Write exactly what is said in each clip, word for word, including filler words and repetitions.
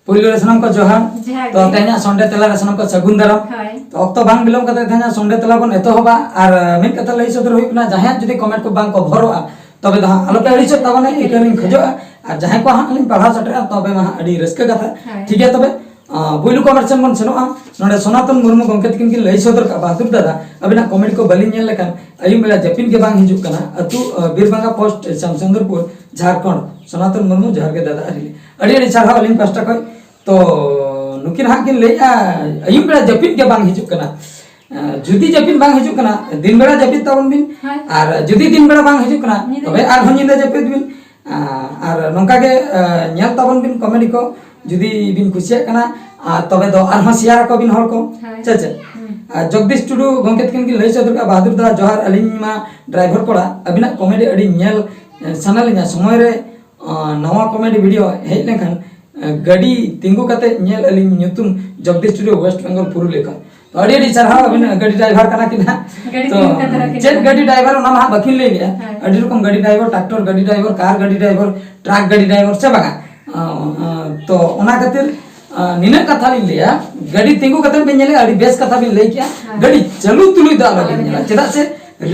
ᱯᱩᱭᱞᱩ ᱨᱮ ᱥᱟᱱᱟᱢ ᱠᱚ ᱡᱚᱦᱟᱨ᱾ ᱡᱚᱦᱟᱨ ᱛᱚ ᱜᱮ᱾ ᱛᱮᱦᱮᱧᱟᱜ ᱥᱚᱱᱰᱮ ᱛᱮᱞᱟ ᱨᱮ ᱥᱟᱱᱟᱢ ᱠᱚ ᱥᱟᱹᱜᱩᱱ ᱫᱟᱨᱟᱢ᱾ ᱦᱳᱭ᱾ ᱛᱚ ᱚᱠᱛᱚ ᱵᱟᱝ ᱵᱤᱞᱚᱢ ᱠᱟᱛᱮ ᱛᱮᱦᱮᱧᱟᱜ ᱥᱚᱱᱰᱮ ᱛᱮᱞᱟ ᱵᱚᱱ ᱮᱛᱚᱦᱚᱵᱟ᱾ ᱟᱨ ᱢᱤᱫ ᱠᱟᱛᱷᱟ ᱞᱟᱹᱭ ᱥᱚᱫᱚᱨ ᱦᱩᱭᱩᱜ ᱠᱟᱱᱟ, ᱡᱟᱦᱟᱸᱭᱟᱜ ᱡᱩᱫᱤ ᱠᱚᱢᱮᱱᱴ ᱠᱚ ᱵᱟᱝ ᱠᱚ ᱵᱷᱚᱨᱚᱜᱼᱟ, ᱛᱚᱵᱮ ᱫᱚ ᱦᱟᱸᱜ ᱟᱞᱚᱯᱮ ᱟᱹᱲᱤᱥᱚᱜ ᱛᱟᱵᱚᱱᱟ, ᱤᱠᱟᱹ ᱞᱤᱧ ᱠᱷᱚᱡᱚᱜᱼᱟ᱾ ᱟᱨ ᱡᱟᱦᱟᱸᱭ ᱠᱚ ᱦᱟᱸᱜ ᱞᱤᱧ ᱯᱟᱲᱦᱟᱣ ᱥᱮᱴᱮᱨᱟ, ᱛᱚᱵᱮ ᱢᱟ ᱦᱟᱸᱜ ᱟᱹᱰᱤ ᱨᱟᱹᱥᱠᱟᱹ ᱠᱟᱛᱷᱟ᱾ ᱦᱳᱭ᱾ ᱴᱷᱤᱠ ᱜᱮᱭᱟ, ᱛᱚᱵᱮ ᱟᱸ, ᱯᱩᱭᱞᱩ ᱠᱚᱢᱮᱱᱴ ᱥᱮᱱ ᱵᱚᱱ ᱥᱮᱱᱚᱜᱼᱟ᱾ ᱱᱚᱰᱮ ᱥᱚᱱᱟᱛᱚᱱ ᱢᱩᱨᱢᱩ ᱜᱚᱢᱠᱮ ᱛᱤᱠᱤᱱ ᱠᱤᱱ ᱞᱟᱹᱭ ᱥᱚᱫᱚᱨ ᱠᱟᱜᱼᱟ, "ᱵᱟᱦᱟᱫᱩᱨ ᱫᱟᱫᱟ, ᱟᱹᱵᱤᱱᱟᱜ ᱠᱚᱢᱮᱰᱤ ᱠᱚ ᱵᱟᱹᱞᱤᱧ ᱧᱮᱞ ᱞᱮᱠᱷᱟᱱ ᱟᱹᱭᱩᱵ ᱵᱮᱲᱟ ᱡᱟᱹᱯᱤᱫ ᱜᱮ ᱵᱟᱝ ᱦᱤᱡᱩᱜ ᱠᱟᱱᱟ, ᱟᱹᱛᱩ, ᱟᱸ, ᱵᱤᱨᱵᱟᱝᱜᱟ ᱯᱳᱥᱴ, ᱥᱟᱢᱥᱩᱱᱫᱚᱨᱯᱩᱨ, ᱡᱷᱟᱲᱠᱷᱚᱸᱰ, ᱥᱚᱱᱟᱛᱚᱱ ᱢᱩᱨᱢᱩ, ᱡᱚᱦᱟᱨ ᱜᱮ ᱫᱟᱫᱟ ᱟᱨ ᱦᱤᱞᱤ᱾" ᱟᱹᱰᱤ ᱟᱹᱰᱤ ᱥᱟᱨᱦᱟᱣ ᱟᱹᱞᱤᱧ ᱯᱟᱥᱴᱟ ᱠᱷᱚᱱ᱾ ᱛᱚ ᱱᱩᱠᱤᱱ ᱦᱟᱸᱜ ᱠᱤᱱ ᱞᱟᱹᱭᱮᱫᱼᱟ, ᱟᱹᱭᱩᱵ ᱵᱮᱲᱟ ᱡᱟᱹᱯᱤᱫ ᱜᱮ ᱵᱟᱝ ᱦᱤᱡᱩᱜ ᱠᱟᱱᱟ᱾ ᱟᱸ, ᱡᱩᱫᱤ ᱡᱟᱹᱯᱤᱫ ᱵᱟᱝ ᱦᱤᱡᱩᱜ ᱠᱟᱱᱟ, ᱫᱤᱱ ᱵᱮᱲᱟ ᱡᱟᱹᱯᱤᱫ ᱛᱟᱵᱚᱱ ᱵᱤᱱ᱾ ᱦᱳᱭ᱾ ᱟᱨ ᱡᱩᱫᱤ ᱫᱤᱱ ᱵᱮᱲᱟ ᱵᱟᱝ ᱦᱤᱡᱩᱜ ᱠᱟᱱᱟ, ᱧᱤᱫᱟᱹ ᱛᱚᱵᱮ ᱟᱨᱦᱚᱸ ᱧᱤᱫᱟᱹ ᱡᱟᱹᱯᱤᱫ ᱵᱤᱱ᱾ ᱟᱸ, ᱟᱨ ᱱᱚᱝᱠᱟ ᱜᱮ, ᱟᱸ, ᱧᱮᱞ ᱛᱟᱵᱚᱱ ᱵᱤᱱ ᱠᱚᱢᱮᱰᱤ ᱠᱚ, ᱡᱩᱫᱤ ᱵᱤᱱ ᱠᱩᱥᱤᱭᱟᱜ ᱠᱟᱱᱟ, ᱟᱨ ᱛᱚᱵᱮ ᱫᱚ ᱟᱨᱦᱚᱸ ᱥᱮᱭᱟᱨ ᱟᱠᱚ ᱵᱤᱱ ᱦᱚᱲ ᱠᱚ᱾ ᱦᱳᱭ᱾ ᱪᱮᱫ ᱪᱮᱫ? ᱦᱩᱸ᱾ ᱟᱨ ᱡᱚᱜᱽᱫᱤᱥ ᱴᱩᱰᱩ ᱜᱚᱢᱠᱮ ᱛᱟᱹᱠᱤᱱ ᱠᱤᱱ ᱞᱟᱹᱭ ᱥᱚᱫᱚᱨ ᱠᱟᱜᱼᱟ, "ᱵᱟᱦᱟᱫᱩᱨ ᱫᱟ ᱡᱚᱦᱟᱨ, ᱟᱹᱞᱤᱧ ᱢᱟ ᱰᱨᱟᱭᱵᱷᱟᱨ ᱠᱚᱲᱟ, ᱟᱹᱵᱤᱱᱟᱜ ᱠᱚᱢᱮᱰᱤ ᱟᱹᱰᱤ ᱧᱮᱞ, ᱮ, ᱥᱟᱱᱟ ᱞᱤᱧᱟ, ᱥᱚᱢᱚᱭ ᱨᱮ, ᱟᱸ, ᱱᱟᱣᱟ ᱠᱚᱢᱮᱰᱤ ᱵᱷᱤᱰᱤᱭᱳ ᱦᱮᱡ ᱞᱮᱱᱠᱷᱟᱱ, ᱮ, ᱜᱟᱹᱰᱤ ᱛᱤᱸᱜᱩ ᱠᱟᱛᱮ ᱧᱮᱞ ᱟᱹᱞᱤᱧ, ᱧᱩᱛᱩᱢ ᱡᱚᱜᱽᱫᱤᱥ ᱴᱩᱰᱩ, ᱳᱭᱮᱥᱴ ᱵᱮᱝᱜᱚᱞ ᱯᱩᱨᱩᱞᱤᱭᱟᱹ ᱠᱷᱚᱱ᱾" ᱛᱚ ᱟᱹᱰᱤ ᱟᱹᱰᱤ ᱥᱟᱨᱦᱟᱣ, ᱟᱹᱵᱤᱱ ᱜᱟᱹᱰᱤ ᱰᱨᱟᱭᱵᱷᱟᱨ ᱠᱟᱱᱟ ᱠᱤᱱ ᱦᱟᱸᱜ᱾ ᱜᱟᱹᱰᱤ ᱛᱚ ᱛᱤᱸᱜᱩ ᱠᱟᱛᱮ ᱨᱮ ᱪᱮᱫ ᱠᱤᱱ ᱜᱟᱹᱰᱤ ᱰᱨᱟᱭᱵᱷᱟᱨ ᱚᱱᱟ ᱢᱟ ᱦᱟᱸᱜ ᱵᱟᱹᱠᱤᱱ ᱞᱟᱹᱭ ᱞᱮᱜᱼᱟ᱾ ᱦᱮᱸ᱾ ᱟᱹᱰᱤ ᱨᱚᱠᱚᱢ ᱜᱟᱹᱰᱤ ᱰᱨᱟᱭᱵᱷᱟᱨ, ᱴᱨᱟᱠᱴᱚᱨ ᱜᱟᱹᱰᱤ ᱰᱨᱟᱭᱵᱷᱟᱨ, ᱠᱟᱨ ᱜᱟᱹᱰᱤ ᱰᱨᱟᱭᱵᱷᱟᱨ, ᱴᱨᱟᱠ ᱜᱟᱹᱰᱤ ᱰᱨᱟᱭᱵᱷᱟᱨ, ᱥᱮ ᱵᱟᱝᱟ? ᱟᱸ, ᱟᱸ, ᱛᱚ ᱚᱱᱟ ᱠᱷᱟᱹᱛᱤᱨ, ᱟᱸ, ᱱᱤᱱᱟᱹᱜ ᱠᱟᱛᱷᱟ ᱞᱤᱧ ᱞᱟᱹᱭᱟ, ᱜᱟᱹᱰᱤ ᱛᱤᱸᱜᱩ ᱠᱟᱛᱮ ᱵᱤᱱ ᱧᱮᱞᱮᱜᱼᱟ, ᱟᱹᱰᱤ ᱵᱮᱥ ᱠᱟᱛᱷᱟ ᱵᱤᱱ ᱞᱟᱹᱭ ᱠᱮᱜᱼᱟ᱾ ᱦᱮᱸ᱾ ᱜᱟᱹᱰᱤ ᱪᱟᱹᱞᱩ ᱛᱩᱞᱩᱡ ᱫᱚ ᱟᱞᱚ ᱵᱤᱱ ᱟᱞᱚ ᱵᱤᱱ ᱧᱮᱞᱟ, ᱧᱮᱞᱟ᱾ ᱪᱮᱫᱟᱜ ᱥᱮ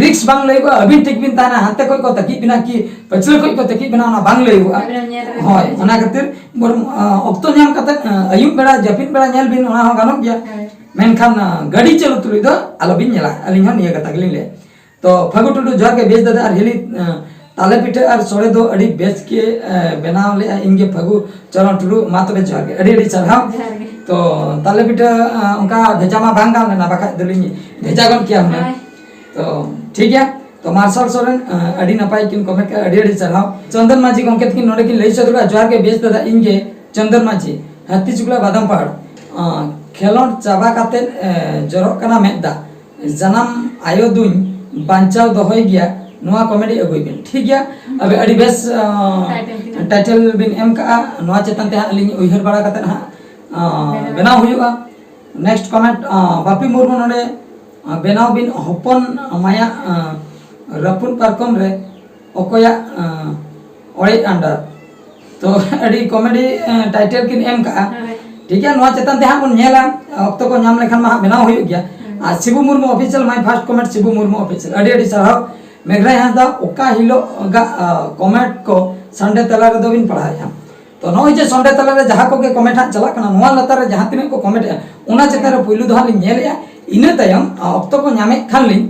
ᱨᱤᱠᱥ ᱵᱟᱝ ᱞᱟᱹᱭᱚᱜᱼᱟ᱾ ᱟᱹᱵᱤᱱ ᱴᱷᱤᱠ ᱵᱤᱱ ᱛᱟᱦᱮᱱᱟ, ᱦᱟᱱᱛᱮ ᱠᱷᱚᱡ ᱠᱚ ᱛᱟᱹᱠᱤᱡ ᱵᱤᱱᱟ ᱠᱤ ᱯᱟᱹᱪᱷᱞᱟᱹ ᱠᱷᱚᱡ ᱠᱚ ᱛᱟᱹᱠᱤᱡ ᱵᱤᱱᱟ, ᱚᱱᱟ ᱵᱟᱝ ᱞᱟᱹᱭᱚᱜᱼᱟ᱾ ᱟᱹᱵᱤᱱᱟᱜ ᱧᱮᱞ ᱨᱮ ᱦᱳᱭ, ᱵᱟᱝ ᱚᱱᱟ ᱠᱷᱟᱹᱛᱤᱨ ᱵᱚᱨᱚᱝ, ᱟᱸ, ᱚᱠᱛᱚ ᱧᱟᱢ ᱠᱟᱛᱮ, ᱟᱸ, ᱟᱹᱭᱩᱵ ᱵᱮᱲᱟ ᱡᱟᱹᱯᱤᱫ ᱵᱮᱲᱟ ᱧᱮᱞ ᱵᱤᱱ, ᱚᱱᱟ ᱦᱚᱸ ᱜᱟᱱᱚᱜ ᱜᱮᱭᱟ᱾ ᱦᱳᱭ᱾ ᱢᱮᱱᱠᱷᱟᱱ, ᱟᱸ, ᱜᱟᱹᱰᱤ ᱪᱟᱹᱞᱩ ᱛᱩᱞᱩᱡ ᱫᱚ ᱟᱞᱚ ᱵᱤᱱ ᱧᱮᱞᱟ᱾ ᱟᱹᱞᱤᱧ ᱦᱚᱸ ᱱᱤᱭᱟᱹ ᱠᱟᱛᱷᱟ ᱜᱮᱞᱤᱧ ᱞᱟᱹᱭᱟ᱾ ᱛᱚ ᱯᱷᱟᱹᱜᱩ ᱴᱩᱰᱩ, ᱡᱚᱦᱟᱨ ᱜᱮ ᱵᱮᱥ ᱫᱟᱫᱟ ᱟᱨ ᱦᱤᱞᱤ, ᱟᱸ, ᱛᱟᱞᱮ ᱯᱤᱴᱷᱟᱹ ᱟᱨ ᱥᱚᱲᱮ ᱫᱚ ᱟᱹᱰᱤ ᱵᱮᱥ ᱜᱮ, ᱟᱸ, ᱵᱮᱱᱟᱣ ᱞᱮᱜᱼᱟ᱾ ᱤᱧ ᱜᱮ ᱯᱷᱟᱹᱜᱩ ᱪᱚᱨᱚᱱ ᱴᱩᱰᱩ, ᱢᱟ ᱛᱚᱵᱮ ᱡᱚᱦᱟᱨ ᱜᱮ, ᱟᱹᱰᱤ ᱟᱹᱰᱤ ᱥᱟᱨᱦᱟᱣ᱾ ᱡᱚᱦᱟᱨ ᱜᱮ᱾ ᱛᱚ ᱛᱟᱞᱮ ᱯᱤᱴᱷᱟᱹ, ᱟᱸ, ᱚᱱᱠᱟ ᱵᱷᱮᱡᱟ ᱢᱟ ᱵᱟᱝ ᱜᱟᱱ ᱞᱮᱱᱟ, ᱵᱟᱠᱷᱟᱡ ᱫᱚᱞᱤᱧ ᱵᱷᱮᱡᱟ ᱜᱚᱫ ᱠᱮᱭᱟ ᱦᱩᱱᱟᱹᱝ᱾ ᱦᱳᱭ᱾ ᱛᱚ ᱴᱷᱤᱠ ᱜᱮᱭᱟ, ᱛᱚ ᱢᱟᱨᱥᱟᱞ ᱥᱚᱨᱮᱱ, ᱟᱸ, ᱟᱹᱰᱤ ᱱᱟᱯᱟᱭ ᱠᱤᱱ ᱠᱚᱢᱮᱱᱴ ᱠᱟᱜᱼᱟ, ᱟᱹᱰᱤ ᱟᱹᱰᱤ ᱥᱟᱨᱦᱟᱣ᱾ ᱪᱚᱱᱫᱚᱱ ᱢᱟᱹᱡᱷᱤ ᱜᱚᱢᱠᱮ ᱛᱟᱹᱠᱤᱱ ᱱᱚᱰᱮ ᱠᱤᱱ ᱞᱟᱹᱭ ᱥᱚᱫᱚᱨᱟ, ᱡᱚᱦᱟᱨ ᱜᱮ ᱵᱮᱥ ᱫᱟᱫᱟ, ᱤᱧ ᱜᱮ ᱪᱚᱱᱫᱚᱱ ᱢᱟᱹᱡᱷᱤ, ᱦᱟᱹᱛᱤ ᱪᱩᱠᱞᱟ ᱵᱟᱫᱟᱢ ᱯᱟᱲ᱾ ᱟᱸ, ᱠᱷᱮᱞᱳᱰ ᱪᱟᱵᱟ ᱠᱟᱛᱮ, ᱮ, ᱡᱚᱨᱚᱜ ᱠᱟᱱᱟ ᱢᱮᱫ ᱫᱟᱜ, ᱡᱟᱱᱟᱢ ᱟᱭᱳ ᱫᱩᱧ ᱵᱟᱧᱪᱟᱣ ᱫᱚᱦᱚᱭ ᱜᱮᱭᱟ, ᱱᱚᱣᱟ ᱠᱚᱢᱮᱰᱤ ᱟᱹᱜᱩᱭ ᱵᱤᱱ, ᱴᱷᱤᱠ ᱜᱮᱭᱟ᱾ ᱟᱵᱮ ᱟᱹᱰᱤ ᱵᱮᱥ, ᱟᱸ, ᱴᱟᱭᱴᱮᱞ ᱠᱤᱱ ᱮᱢ ᱴᱟᱭᱴᱮᱞ ᱵᱤᱱ ᱮᱢ ᱠᱟᱜᱼᱟ, ᱱᱚᱣᱟ ᱪᱮᱛᱟᱱ ᱛᱮ ᱦᱟᱸᱜ ᱟᱹᱞᱤᱧ ᱩᱭᱦᱟᱹᱨ ᱵᱟᱲᱟ ᱠᱟᱛᱮ ᱦᱟᱸᱜ, ᱟᱸ, ᱵᱮᱱᱟᱣ᱾ ᱵᱮᱱᱟᱣ ᱦᱩᱭᱩᱜᱼᱟ᱾ ᱱᱮᱠᱥᱴ ᱠᱚᱢᱮᱱᱴ, ᱟᱸ, ᱵᱟᱯᱤ ᱢᱩᱨᱢᱩ ᱱᱚᱰᱮ, ᱟᱸ, ᱵᱮᱱᱟᱣ ᱵᱤᱱ ᱦᱚᱯᱚᱱ ᱢᱟᱭᱟ, ᱟᱸ, ᱨᱟᱹᱯᱩᱫ ᱯᱟᱨᱠᱚᱢ ᱨᱮ ᱚᱠᱚᱭᱟᱜ, ᱟᱸ, ᱚᱲᱮᱡ under᱾ ᱛᱚ ᱟᱹᱰᱤ ᱠᱚᱢᱮᱰᱤ ᱴᱟᱭᱴᱮᱞ ᱠᱤᱱ ᱮᱢ ᱠᱟᱜᱼᱟ᱾ ᱴᱷᱤᱠ ᱜᱮᱭᱟ, ᱱᱚᱣᱟ ᱪᱮᱛᱟᱱ ᱛᱮ ᱦᱟᱸᱜ ᱵᱚᱱ ᱧᱮᱞᱟ, ᱚᱠᱛᱚ ᱠᱚ ᱧᱟᱢ ᱞᱮᱠᱷᱟᱱ ᱢᱟ ᱦᱟᱸᱜ ᱵᱮᱱᱟᱣ ᱦᱩᱭᱩᱜ ᱜᱮᱭᱟ᱾ ᱟᱨ ᱥᱤᱵᱩ ᱢᱩᱨᱢᱩ ᱚᱯᱷᱤᱥᱤᱭᱟᱞ, ᱢᱟᱭ ᱯᱷᱟᱨᱥᱴ ᱠᱚᱢᱮᱱᱴ ᱥᱤᱵᱩ ᱢᱩᱨᱢᱩ ᱚᱯᱷᱤᱥᱤᱭᱟᱞ, ᱟᱹᱰᱤ ᱟᱹᱰᱤ ᱥᱟᱨᱦᱟᱣ᱾ ᱢᱮᱜᱷᱨᱟᱭ ᱦᱟᱸᱥᱫᱟ, ᱚᱠᱟ ᱦᱤᱞᱳᱜ ᱜᱟᱜ ᱠᱚᱢᱮᱱᱴ ᱠᱚ ᱥᱟᱱᱰᱮ ᱛᱟᱞᱟ ᱨᱮᱫᱚ ᱵᱤᱱ ᱯᱟᱲᱦᱟᱣᱮᱫᱼᱟ? ᱛᱚ ᱱᱚᱜᱼᱚᱭ ᱡᱮ ᱥᱟᱱᱰᱮ ᱛᱟᱞᱟ ᱨᱮ ᱡᱟᱦᱟᱸ ᱠᱚᱜᱮ ᱠᱚᱢᱮᱱᱴ ᱦᱟᱸᱜ ᱪᱟᱞᱟᱜ ᱠᱟᱱᱟ, ᱱᱚᱣᱟ ᱞᱟᱛᱟᱨ ᱨᱮ ᱡᱟᱦᱟᱸ ᱛᱤᱱᱟᱹᱜ ᱠᱚ ᱠᱚᱢᱮᱱᱴᱮᱜᱼᱟ, ᱚᱱᱟ ᱪᱮᱛᱟᱱ ᱨᱮ ᱯᱩᱭᱞᱩ ᱫᱚ ᱦᱟᱸᱜ ᱞᱤᱧ ᱧᱮᱞᱮᱜᱼᱟ᱾ ᱤᱱᱟᱹ ᱛᱟᱭᱚᱢ ᱚᱠᱛᱚ ᱠᱚ ᱧᱟᱢᱮᱫ ᱠᱷᱟᱱ ᱞᱤᱧ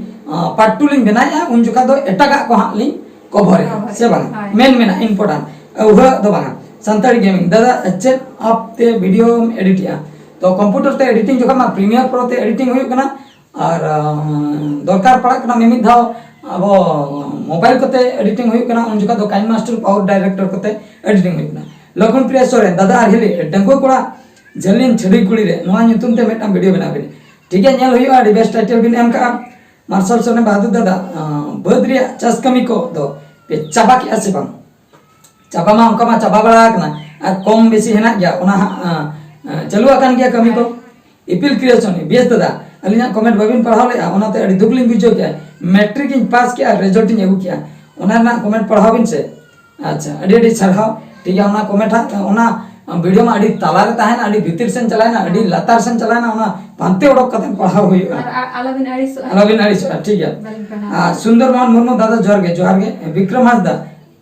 ᱯᱟᱨᱴ ᱴᱩ ᱞᱤᱧ ᱵᱮᱱᱟᱣᱮᱫᱼᱟ, ᱩᱱ ᱡᱚᱠᱷᱟ ᱫᱚ ᱮᱴᱟᱜᱟᱜ ᱠᱚ ᱦᱟᱸᱜ ᱞᱤᱧ ᱠᱚᱵᱷᱚᱨᱮᱜᱼᱟ, ᱥᱮ ᱵᱟᱝ? ᱢᱮᱱ ᱢᱮᱱᱟᱜ ᱤᱢᱯᱚᱨᱴᱮᱱᱴ ᱩᱦᱟᱹᱜ ᱫᱚ ᱵᱟᱝᱟ᱾ ᱥᱟᱱᱛᱟᱲᱤ ᱜᱮᱢᱤᱝ ᱫᱟᱫᱟ, ᱪᱮᱫ ᱟᱯ ᱛᱮ ᱵᱷᱤᱰᱤᱭᱳᱢ ᱮᱰᱤᱴᱮᱜᱼᱟ? ᱛᱚ ᱠᱚᱢᱯᱤᱭᱩᱴᱟᱨ ᱛᱮ ᱮᱰᱤᱴᱤᱝ ᱡᱚᱠᱷᱚᱱ ᱢᱟ ᱯᱨᱤᱢᱤᱭᱟᱨ ᱯᱨᱳ ᱛᱮ ᱮᱰᱤᱴᱤᱝ ᱦᱩᱭᱩᱜ ᱠᱟᱱᱟ, ᱟᱨ ᱫᱚᱨᱠᱟᱨ ᱯᱟᱲᱟᱜ ᱠᱟᱱᱟ ᱢᱤᱢᱤᱫ ᱫᱷᱟᱣ ᱟᱵᱚ ᱢᱳᱵᱟᱭᱤᱞ ᱠᱚᱛᱮ ᱮᱰᱤᱴᱤᱝ ᱦᱩᱭᱩᱜ ᱠᱟᱱᱟ, ᱩᱱ ᱡᱚᱠᱷᱚᱱ ᱫᱚ ᱠᱟᱭᱤᱱ ᱢᱟᱥᱴᱟᱨ ᱯᱟᱣᱟᱨ ᱰᱟᱭᱨᱮᱠᱴᱚᱨ ᱠᱚᱛᱮ ᱮᱰᱤᱴᱤᱝ ᱦᱩᱭᱩᱜ ᱠᱟᱱᱟ᱾ ᱞᱚᱠᱷᱚᱱ ᱯᱨᱤᱭᱟ ᱥᱚᱨᱮᱱ, ᱫᱟᱫᱟ ᱟᱨ ᱦᱤᱞᱤ ᱰᱟᱺᱜᱩᱣᱟᱹ ᱠᱚᱲᱟ ᱡᱷᱟᱹᱞᱤᱧ ᱪᱷᱟᱹᱰᱩᱭ ᱠᱩᱲᱤ ᱨᱮ, ᱱᱚᱣᱟ ᱧᱩᱛᱩᱢ ᱛᱮ ᱢᱤᱫᱴᱟᱝ ᱵᱷᱤᱰᱤᱭᱳ ᱵᱮᱱᱟᱣ ᱵᱤᱱ᱾ ᱴᱷᱤᱠ ᱜᱮᱭᱟ, ᱧᱮᱞ ᱦᱩᱭᱩᱜᱼᱟ, ᱟᱹᱰᱤ ᱵᱮᱥ ᱴᱟᱭᱴᱮᱞ ᱵᱤᱱ ᱮᱢ ᱠᱟᱜᱼᱟ᱾ ᱢᱟᱨᱥᱟᱞ ᱥᱚᱨᱮᱱ ᱵᱟᱦᱟᱫᱩᱨ ᱫᱟᱫᱟ, ᱵᱟᱹᱫᱽ ᱨᱮᱭᱟᱜ ᱪᱟᱥ ᱠᱟᱹᱢᱤ ᱠᱚ ᱫᱚ ᱯᱮ ᱪᱟᱵᱟ ᱠᱮᱜᱼᱟ ᱥᱮ ᱵᱟᱝ? ᱪᱟᱵᱟ ᱢᱟ ᱚᱱᱠᱟ ᱢᱟ ᱪᱟᱵᱟ ᱵᱟᱲᱟ ᱟᱠᱟᱱᱟ, ᱟᱨ ᱠᱚᱢ ᱵᱮᱥᱤ ᱦᱮᱱᱟᱜ ᱜᱮᱭᱟ, ᱚᱱᱟ ᱦᱟᱸᱜ ᱪᱟᱹᱞᱩ ᱟᱠᱟᱱ ᱜᱮᱭᱟ ᱠᱟᱹᱢᱤ ᱠᱚ᱾ ᱤᱯᱤᱞ ᱠᱨᱤᱭᱮᱥᱚᱱ, ᱵᱮᱥ ᱫᱟᱫᱟ, ᱟᱹᱞᱤᱧᱟᱜ ᱠᱚᱢᱮᱱᱴ ᱵᱟᱹᱵᱤᱱ ᱯᱟᱲᱦᱟᱣ ᱞᱮᱜᱼᱟ, ᱚᱱᱟᱛᱮ ᱟᱹᱰᱤ ᱫᱩᱠ ᱞᱤᱧ ᱵᱩᱡᱷᱟᱹᱣ ᱠᱮᱜᱼᱟ᱾ ᱢᱮᱴᱨᱤᱠ ᱤᱧ ᱯᱟᱥ ᱠᱮᱜᱼᱟ, ᱨᱮᱡᱟᱞᱴ ᱤᱧ ᱟᱹᱜᱩ ᱠᱮᱜᱼᱟ, ᱚᱱᱟ ᱨᱮᱱᱟᱜ ᱠᱚᱢᱮᱱᱴ ᱯᱟᱲᱦᱟᱣ ᱵᱤᱱ ᱥᱮ᱾ ᱟᱪᱪᱷᱟ, ᱟᱹᱰᱤ ᱟᱹᱰᱤ ᱥᱟᱨᱦᱟᱣ᱾ ᱴᱷᱤᱠ ᱜᱮᱭᱟ, ᱚᱱᱟ ᱠᱚᱢᱮᱱᱴ ᱦᱟᱸᱜ, ᱚᱱᱟ ᱵᱷᱤᱰᱤᱭᱳ ᱢᱟ ᱟᱹᱰᱤ ᱛᱟᱞᱟ ᱨᱮ ᱛᱟᱦᱮᱱᱟ, ᱟᱹᱰᱤ ᱵᱷᱤᱛᱤᱨ ᱥᱮᱱ ᱪᱟᱞᱟᱣᱮᱱᱟ, ᱟᱹᱰᱤ ᱞᱟᱛᱟᱨ ᱥᱮᱱ ᱪᱟᱞᱟᱣᱮᱱᱟ, ᱚᱱᱟ ᱯᱟᱱᱛᱮ ᱚᱰᱚᱠ ᱠᱟᱛᱮ ᱯᱟᱲᱦᱟᱣ ᱦᱩᱭᱩᱜᱼᱟ᱾ ᱟᱨ ᱟ-, ᱟᱞᱚᱵᱤᱱ ᱟᱹᱲᱤᱥᱚᱜᱼᱟ᱾ ᱟᱞᱚᱵᱤᱱ ᱟᱹᱲᱤᱥᱚᱜᱼᱟ, ᱴᱷᱤᱠ ᱜᱮᱭᱟ᱾ ᱵᱟᱹᱞᱤᱧ ᱯᱟᱲᱦᱟᱣ᱾ ᱟᱨ ᱥᱩᱱᱫᱚᱨ ᱢᱳᱦᱚᱱ ᱢᱩᱨᱢᱩ, ᱫᱟᱫᱟ ᱡᱚᱦᱟᱨ ᱜᱮ, ᱡᱚᱦᱟᱨ ᱜᱮ᱾ ᱵᱤᱠᱨᱚᱢ ᱦᱟᱸᱥᱫᱟ,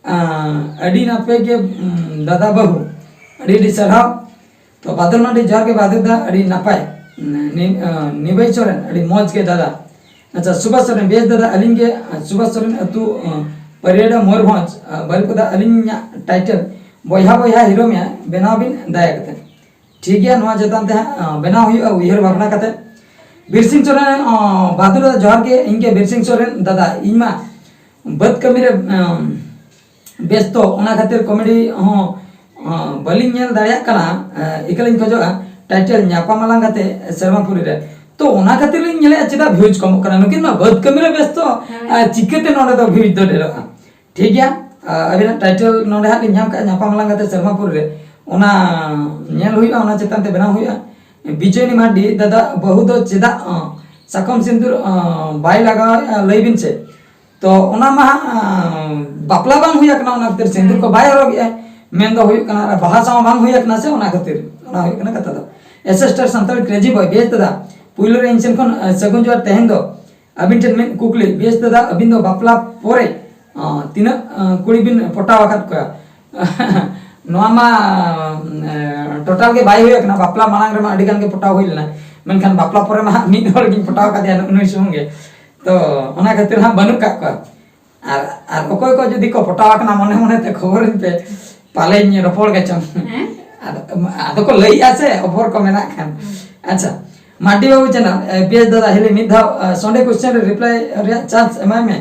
ᱟᱸ, ᱟᱹᱰᱤ ᱱᱟᱯᱟᱭ ᱜᱮ, ᱩᱸ, ᱫᱟᱫᱟ ᱵᱟᱹᱦᱩ, ᱟᱹᱰᱤ ᱟᱹᱰᱤ ᱥᱟᱨᱦᱟᱣ᱾ ᱛᱚ ᱵᱟᱫᱚᱞ ᱢᱟᱱᱰᱤ, ᱡᱚᱦᱟᱨ ᱜᱮ ᱵᱟᱫᱚᱞ ᱫᱟ, ᱟᱹᱰᱤ ᱱᱟᱯᱟᱭ᱾ ᱱᱤ-, ᱟᱸ, ᱱᱤᱵᱟᱹᱭ ᱥᱚᱨᱮᱱ, ᱟᱹᱰᱤ ᱢᱚᱡᱽ ᱜᱮ ᱫᱟᱫᱟ᱾ ᱟᱪᱪᱷᱟ, ᱥᱩᱵᱷᱟᱥ ᱥᱚᱨᱮᱱ, ᱵᱮᱥ ᱫᱟᱫᱟ, ᱟᱹᱞᱤᱧ ᱜᱮ, ᱟᱸ, ᱥᱩᱵᱷᱟᱥ ᱥᱚᱨᱮᱱ, ᱟᱹᱛᱩ, ᱟᱸ, ᱯᱟᱹᱨᱤᱭᱟᱹᱰᱟ, ᱢᱚᱭᱩᱨᱵᱷᱚᱸᱡᱽ, ᱟᱸ, ᱵᱟᱹᱨᱤᱯᱟᱫᱟ, ᱟᱹᱞᱤᱧᱟᱜ ᱴᱟᱭᱴᱮᱞ ᱵᱚᱭᱦᱟ ᱵᱚᱭᱦᱟ ᱦᱤᱨᱳ ᱢᱮᱭᱟ, ᱵᱮᱱᱟᱣ ᱵᱤᱱ ᱫᱟᱭᱟ ᱠᱟᱛᱮ᱾ ᱴᱷᱤᱠ ᱜᱮᱭᱟ, ᱱᱚᱣᱟ ᱪᱮᱛᱟᱱ ᱛᱮ ᱦᱟᱸᱜ, ᱟᱸ, ᱵᱮᱱᱟᱣ ᱦᱩᱭᱩᱜᱼᱟ ᱩᱭᱦᱟᱹᱨ ᱵᱷᱟᱵᱽᱱᱟ ᱠᱟᱛᱮ᱾ ᱵᱤᱨ ᱥᱤᱝ ᱥᱚᱨᱮᱱ, ᱟᱸ, ᱵᱟᱦᱟᱫᱩᱨ ᱫᱟᱫᱟ, ᱡᱚᱦᱟᱨ ᱜᱮ, ᱤᱧ ᱜᱮ ᱵᱤᱨ ᱥᱤᱝ ᱥᱚᱨᱮᱱ, ᱫᱟᱫᱟ, ᱤᱧ ᱢᱟ ᱵᱟᱹᱫᱽ ᱠᱟᱹᱢᱤ ᱨᱮ, ᱟᱸ, ᱵᱮᱥᱛᱚ, ᱚᱱᱟ ᱠᱷᱟᱹᱛᱤᱨ ᱠᱚᱢᱮᱰᱤ ᱦᱚᱸ, ᱟᱸ, ᱵᱟᱹᱞᱤᱧ ᱧᱮᱞ ᱫᱟᱲᱮᱭᱟᱜ ᱠᱟᱱᱟ᱾ ᱟᱸ, ᱤᱠᱟᱹᱞᱤᱧ ᱠᱷᱚᱡᱚᱜᱼᱟ, ᱴᱟᱭᱴᱮᱞ ᱧᱟᱯᱟᱢ ᱟᱞᱟᱝ ᱜᱟᱛᱮ ᱥᱮᱨᱢᱟᱯᱩᱨᱤ ᱨᱮ᱾ ᱛᱚ ᱚᱱᱟ ᱠᱷᱟᱹᱛᱤᱨ ᱞᱤᱧ ᱧᱮᱞᱮᱫᱼᱟ ᱪᱮᱫᱟᱜ ᱵᱷᱤᱭᱩᱡᱽ ᱠᱚᱢᱚᱜ ᱠᱟᱱᱟ, ᱱᱩᱠᱤᱱ ᱢᱟ ᱵᱟᱹᱫᱽ ᱠᱟᱹᱢᱤ ᱨᱮ ᱵᱮᱥᱛᱚ, ᱦᱮᱸ᱾ ᱟᱨ ᱪᱤᱠᱟᱹᱛᱮ ᱱᱚᱰᱮ ᱫᱚ ᱵᱷᱤᱭᱩᱡᱽ ᱫᱚ ᱰᱷᱮᱨᱚᱜᱼᱟ? ᱴᱷᱤᱠ ᱜᱮᱭᱟ, ᱟᱸ, ᱟᱹᱵᱤᱱᱟᱜ ᱴᱟᱭᱴᱮᱞ ᱱᱚᱰᱮ ᱦᱟᱸᱜ ᱞᱤᱧ ᱧᱟᱢ ᱠᱟᱜᱼᱟ, ᱧᱟᱯᱟᱢ ᱟᱞᱟᱝ ᱜᱟᱛᱮ ᱥᱮᱨᱢᱟᱯᱩᱨᱤ ᱨᱮ, ᱚᱱᱟ ᱧᱮᱞ ᱦᱩᱭᱩᱜᱼᱟ, ᱚᱱᱟ ᱪᱮᱛᱟᱱ ᱛᱮ ᱵᱮᱱᱟᱣ ᱦᱩᱭᱩᱜᱼᱟ᱾ ᱵᱤᱡᱚᱭᱱᱤ ᱢᱟᱨᱰᱤ, ᱫᱟᱫᱟ ᱵᱟᱹᱦᱩ ᱫᱚ ᱪᱮᱫᱟᱜ, ᱟᱸ, ᱥᱟᱠᱚᱢ ᱥᱤᱸᱫᱩᱨ, ᱟᱸ, ᱵᱟᱭ ᱞᱟᱜᱟᱣᱮᱫᱼᱟ, ᱞᱟᱹᱭ ᱵᱤᱱ ᱥᱮ᱾ ᱛᱚ ᱚᱱᱟ ᱢᱟ ᱦᱟᱸᱜ, ᱟᱸ, ᱵᱟᱯᱞᱟ ᱵᱟᱝ ᱦᱩᱭ ᱟᱠᱟᱱᱟ, ᱚᱱᱟ ᱠᱷᱟᱹᱛᱤᱨ ᱥᱤᱸᱫᱩᱨ ᱠᱚ ᱵᱟᱭ ᱦᱚᱨᱚᱜᱮᱜᱼᱟ᱾ ᱢᱮᱱ ᱫᱚ ᱦᱩᱭᱩᱜ ᱠᱟᱱᱟ, ᱟᱨ ᱵᱟᱦᱟ ᱥᱟᱶ ᱵᱟᱝ ᱦᱩᱭ ᱟᱠᱟᱱᱟ ᱥᱮ, ᱚᱱᱟ ᱠᱷᱟᱹᱛᱤᱨ᱾ ᱚᱱᱟ ᱦᱩᱭᱩᱜ ᱠᱟᱱᱟ ᱠᱟᱛᱷᱟ ᱫᱚ᱾ ᱮᱥᱮᱥᱴᱟᱨ ᱥᱟᱱᱛᱟᱲ ᱠᱨᱮᱡᱤ ᱵᱚᱭ, ᱵᱮᱥ ᱫᱟᱫᱟ, ᱯᱩᱭᱞᱩ ᱨᱮ ᱤᱧ ᱥᱮᱱ ᱠᱷᱚᱱ, ᱟᱸ, ᱥᱟᱹᱜᱩᱱ ᱡᱚᱦᱟᱨ᱾ ᱛᱮᱦᱮᱧ ᱫᱚ ᱟᱹᱵᱤᱱ ᱴᱷᱮᱱ ᱢᱤᱫ ᱠᱩᱠᱞᱤ, ᱵᱮᱥ ᱫᱟᱫᱟ, ᱟᱹᱵᱤᱱ ᱫᱚ ᱵᱟᱯᱞᱟ ᱯᱚᱨᱮ, ᱟᱸ, ᱛᱤᱱᱟᱹᱜ, ᱟᱸ, ᱠᱩᱲᱤ ᱵᱤᱱ ᱯᱚᱴᱟᱣ ᱟᱠᱟᱫ ᱠᱚᱣᱟ? ᱱᱚᱣᱟ ᱢᱟ, ᱟᱸ, ᱴᱳᱴᱟᱞ ᱜᱮ ᱵᱟᱭ ᱦᱩᱭ ᱟᱠᱟᱱᱟ᱾ ᱵᱟᱯᱞᱟ ᱢᱟᱲᱟᱝ ᱨᱮᱢᱟ ᱟᱹᱰᱤ ᱜᱟᱱ ᱜᱮ ᱯᱚᱴᱟᱣ ᱦᱩᱭ ᱞᱮᱱᱟ, ᱢᱮᱱᱠᱷᱟᱱ ᱵᱟᱯᱞᱟ ᱯᱚᱨᱮ ᱢᱟ ᱦᱟᱸᱜ ᱢᱤᱫ ᱦᱚᱲ ᱜᱤᱧ ᱯᱚᱴᱟᱣ ᱟᱠᱟᱫᱮᱭᱟ, ᱱᱩᱜᱼᱩ ᱱᱩᱭ ᱥᱩᱢᱩᱝ ᱜᱮ᱾ ᱛᱚ ᱚᱱᱟ ᱠᱷᱟᱹᱛᱤᱨ ᱦᱟᱸᱜ ᱵᱟᱹᱱᱩᱜ ᱠᱟᱜ ᱠᱚᱣᱟ᱾ ᱟᱨ, ᱟᱨ ᱚᱠᱚᱭ ᱠᱚ ᱡᱩᱫᱤ ᱠᱚ ᱯᱚᱴᱟᱣ ᱟᱠᱟᱱᱟ, ᱢᱚᱱᱮ ᱢᱚᱱᱮ ᱛᱮ ᱠᱷᱚᱵᱚᱨᱤᱧ ᱯᱮ, ᱯᱟᱞᱮᱧ ᱨᱚᱯᱚᱲ ᱜᱮ ᱪᱚᱝ᱾ ᱦᱮᱸ? ᱟᱫᱚ, ᱟᱫᱚ ᱠᱚ ᱞᱟᱹᱭᱮᱜᱼᱟ ᱥᱮ, ᱚᱯᱷᱚᱨ ᱠᱚ ᱢᱮᱱᱟᱜ ᱠᱷᱟᱱ᱾ ᱦᱩᱸ᱾ ᱟᱪᱪᱷᱟ, ᱢᱟᱨᱰᱤ ᱵᱟᱹᱵᱩ ᱪᱮᱱᱟᱞ, ᱮ, ᱵᱮᱥ ᱫᱟᱫᱟ, ᱦᱤᱞᱤ ᱢᱤᱫ ᱫᱷᱟᱣ, ᱮ, ᱥᱚᱱᱰᱮ ᱠᱚᱥᱪᱮᱱ ᱨᱮ ᱨᱤᱯᱞᱟᱭ ᱨᱮᱭᱟᱜ ᱪᱟᱱᱥ ᱮᱢᱟᱭ ᱢᱮ᱾